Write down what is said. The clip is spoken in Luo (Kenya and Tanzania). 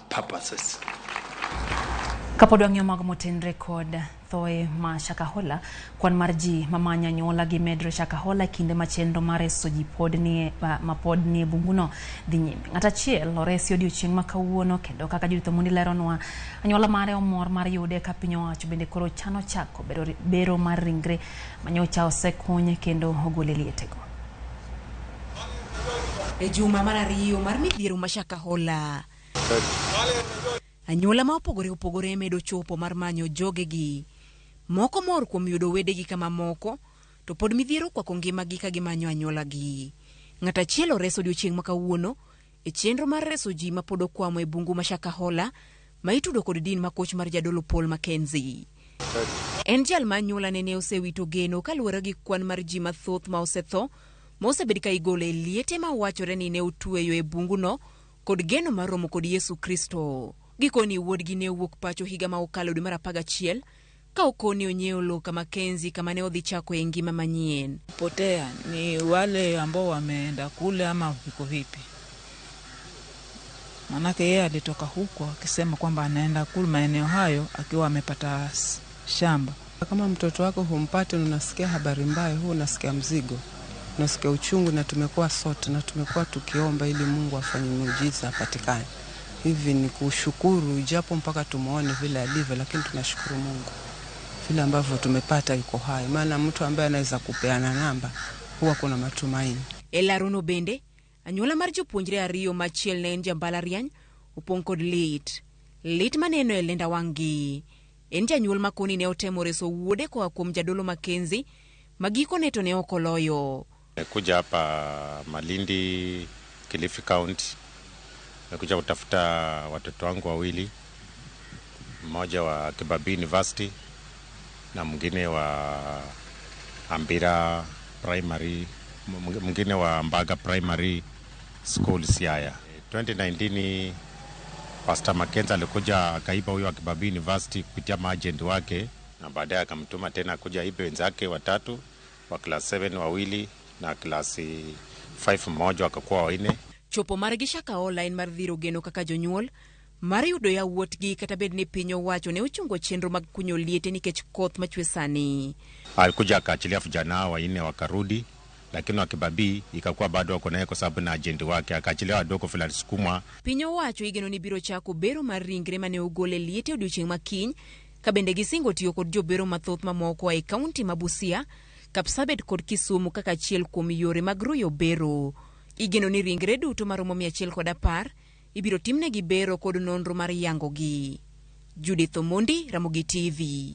purposes. Kapod wang'iyo mago motenre kod thoe ma Shakahola, kwan mar ji mamanyo anyuola gi medre Shakahola e kinde ma chenro mar reso ji pod nie, ma pod nie bunguno dhi nyime. Ng'at achiel oresi odiochieng' ma kawuono kendo kaka Judith Omondi leronwa, anyuola mare omor mar yude ka piny owacho bende koro chano chako bero, bero mar ringre manyocha osekuny kendo ogol e lietego. E juma mar ariyo mar midhiero ma Shakahola, anyuola ma opogore opogore medo chopo mar manyo jogegi. Moko mor kuom yudo wedegi ka mamoko to pod midhiero okwako ngimagi ka gimanyo anyuolagi. Ng'at achiel ores odiochieng' ma kawuono e chenro mar reso ji ma pod okwamo e bungu ma Shakahola ma itudo kod din ma koch mar jadolo Paul Mackenzie. En jal ma anyuolane ne osewito geno kaluwore gi kwan mar ji mathoth ma osetho ma osebed ka igolo e liete ma wachore ni ne otweyo e bunguno kod geno mar romo kod Yesu Kristo. Gikoni wuodgi ne owuok pacho higa ma okalo dwe mar 11 ka okoni onyiewo lowo ka Mackenzie kama ne odhi chakoe ngima manyien. Potea ni wale ambao wameenda kule ama viko vipi? Manake yeye alitoka huko akisema kwamba anaenda kule maeneo hayo akiwa amepata shamba. Kama mtoto wako humpati, unasikia habari mbaya, huu unasikia mzigo, unasikia uchungu, na tumekuwa sote na tumekuwa tukiomba ili Mungu afanye miujiza apatikane. Hivi ni kushukuru, japo mpaka tumuone vile alivyo, lakini tunashukuru Mungu vile ambavyo tumepata yuko hai, maana mtu ambaye anaweza kupeana namba huwa kuna matumaini. E larono bende, anyuola mar jopuonjre ariyo ma achiel ne en jambalariany opong' kod lit. Lit maneno e lenda wang'gi. En janyuol ma koni ne otemo reso wuode koa kuom jadolo Mackenzie ma gikone to ne ok oloyo. Nimekuja hapa Malindi, Kilifi County. Nimekuja kutafuta watoto wangu wawili, mmoja wa Kibabii University na mwingine wa Ambira Primary, mwingine wa Mbaga Primary School Siaya. 2019 Pastor Mackenzie alikuja akaiba huyo wa Kibabii University kupitia maagent wake, na baadaye akamtuma tena kuja ibe wenzake watatu wa class 7 wawili na class 5 mmoja, wakakuwa wanne. Chopo margi Shakahola en mar dhiro geno kaka jonyuol mar yudo yawuotgi kata bed ni piny owacho ne ochungo chenro mag kunyo liete nikech koth machwe sani. Alikuja akaachilia vijana hao wanne wakarudi, lakini wa Kibabii ikakuwa bado wako naye kwa sababu na agent wake, akaachilia wadogo vile alisukumwa. Piny owacho igeno ni biro chako bero mar ringre mane ogol e liete odiochieng' ma kiny ka bende gisingo tiyo kod jobero mathoth mamoko e kaunti ma Busia, Kapsabet kod Kisumu kaka achiel kuom yore mag ruyo bero. Igeno ni ringre duto maromo 110 ibiro timnegi bero kod nonro mar yangogi. Judith Omondi, Ramogi TV.